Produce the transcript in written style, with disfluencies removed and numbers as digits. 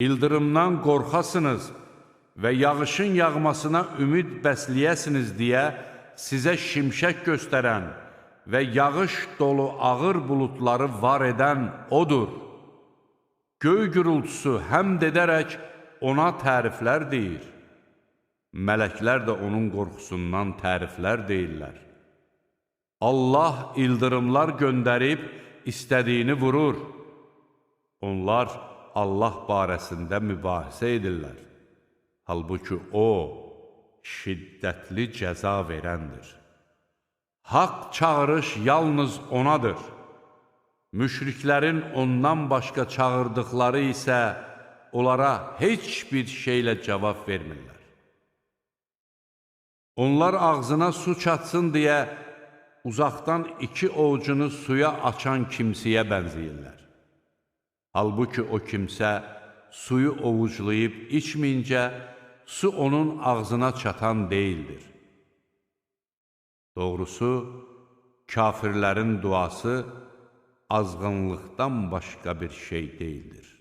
İldırımdan qorxasınız və yağışın yağmasına ümid bəsləyəsiniz deyə sizə şimşək göstərən və yağış dolu ağır buludları var edən O'dur. Göy gürultusu həmd edərək ona təriflər deyir. Mələklər də onun qorxusundan təriflər deyirlər. Allah ildırımlar göndərib istədiyini vurur. Onlar Allah barəsində mübahisə edirlər. Halbuki O, şiddətli cəza verəndir. Haqq çağırış yalnız O'nadır. Müşriklərin ondan başqa çağırdıqları isə onlara heç bir şeylə cavab vermirlər. Onlar ağzına su çatsın deyə uzaqdan iki ovucunu suya açan kimsəyə bənzəyirlər. Halbuki o kimsə suyu ovuclayıb içməyincə, su onun ağzına çatan deyildir. Doğrusu, kafirlərin duası azğınlıqdan başqa bir şey deyildir.